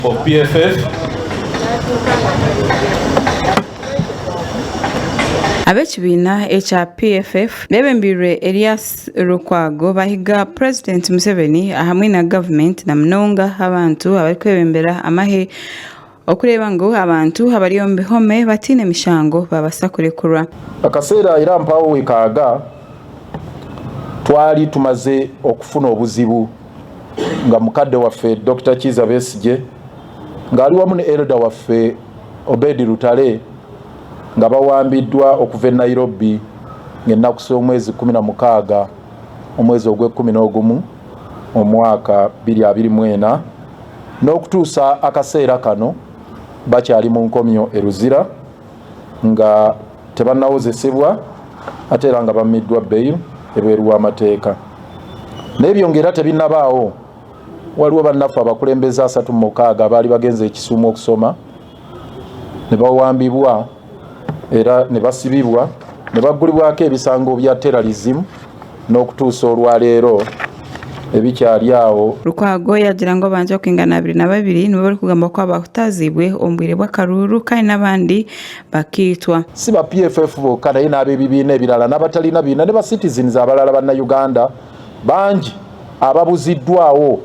Of PFF. Ab'ekibiina ekya PFF beebembeirwe Erias Lukwago bahiga Purezidenti Museveni ahamwe na gavumenti na munonga abantu abarikwebembera amahe okureeba ngu abantu abari omu bihome bataine mishango babaasa kurekurwa. Akaseera era mpawo wekaaga twali tumaze okufuna obuzibu nga mukadde waffe Dr. Kiiza Besigye ng'ali wamu ne elder waffe Obedi Lutale nga bawambiddwa okuva e Nairobi ng'ennaku z'omwezi 16 omwezi ogw'ekkumi n'ogumu omwaka 2024 n'okutuusa akaseera kano bakyali mu nkomyo e Luzira nga tebannawozesebwa ate era nga bammiddwa bail ebweru w'amateeka. Naye ebyo ng'era tebinnabaawo, waliwo bannaffe abakulembeze 36 abaali bagenze e Kisumu okusoma ne bawambibwa era ne basibibwa ne baggulibwako ebisango bya terrorism n'okutuusa olwaleero ebikyali awo. Lukwago yaagira ngu abantu barikwingana 22 nibo barikugambwa kuba baahutaziibwe omu bwire bw'akaruuru kandi n'abandi bakaitwa. Si ba PFF bokka naye n'abebibiina ebirala n'abatalina bibiina ne ba citizens abalala bannayuganda bangi ababuziddwawo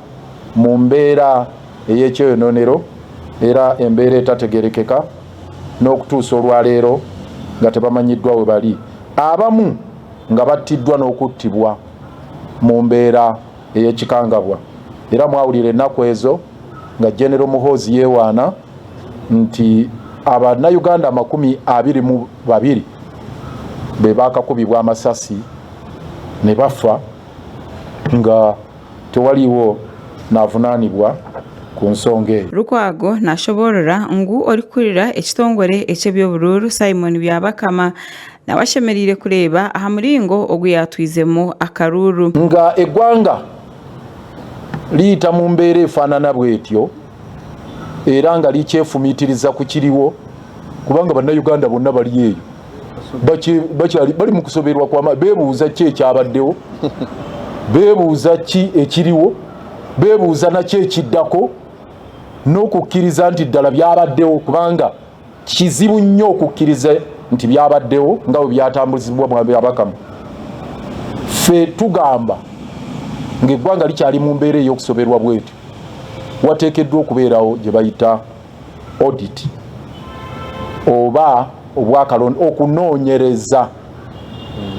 mu mbeera ey'ekyeyononero era embeera etategerekeka n'okutuusa olwaleero nga tebamanyiddwa we bali, abamu nga battiddwa n'okuttibwa mu mbeera ey'ekikangabwa. Era mwawulira ennaku ezo nga General Muhoozi yeewaana nti Abannayuganda 22 be baakakubibwa amasasi ne bafa nga tewaliiwo n'avunaanibwa ku nsonga eyo. Lukwago nashoboorora ngu orikukurira ekitongore eky'eby'oburuuru Simon Byabakama nawe ashemereire kureeba aha muringo ogu yaatwizemu akaruuru. Nga eggwanga liyita mu mbeera efaanana bwetyo era nga likyefumiitiriza ku kiriwo, kubanga Bannayuganda bonna bali eyo bakyali bali mu kusoberwa kwama, beebuuza ki ekyabaddewo, beebuuza ki ekiriwo, beebuuza naki ekiddako, n'okukkiriza nti ddala byabaddewo, kubanga kizibu nnyo okukkiriza nti byabaddewo nga bwe byatambuzibwa mu Byabakama. Ffe tugamba ng'eggwanga likyali mu mbeera ey'okusoberwa bwetyo, wateekeddwa okubeerawo gye bayita audit oba obwakalonda, okunoonyereza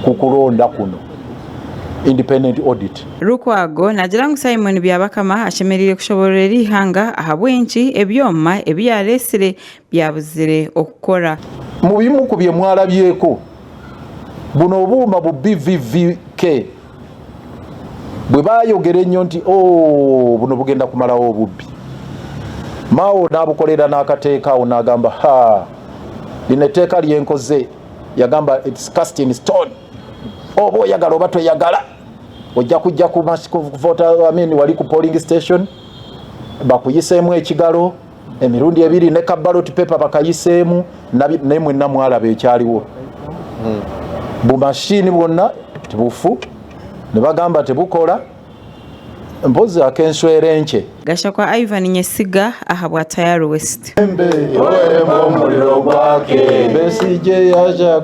ku kulonda kuno, independent audit. Lukwago naagira ngu Simon Byabakama ashemereire kushoboororera eihanga ahabw'enki ebyoma ebi yaareetsire byabuzire okukora. Mu bimu ku bye mwalabyeko, buno obuuma bu BVVK bwe baayogera ennyo nti oh, buno bugenda kumalawo obubbi, Mao n'abukolera n'akateeka awo n'agamba, ha, lino etteeka lyenkoze, yagamba it's cast in stone, oba oyagala oba toyagala ojja kujja ku voter, I mean, wali ku polling station bakuyiseemu ekigalo emirundi ebiri ne ka ballot paper bakayiseemu, naye mwenna mwalaba ekyaliwo. Bumashini bwonna tebufu ne bagamba tebukola, mpozi ak'enswera enkye. Gashakwa Ivan Nyesiga ahabwa Tayari West. Omuliro gwake Besigye yaja.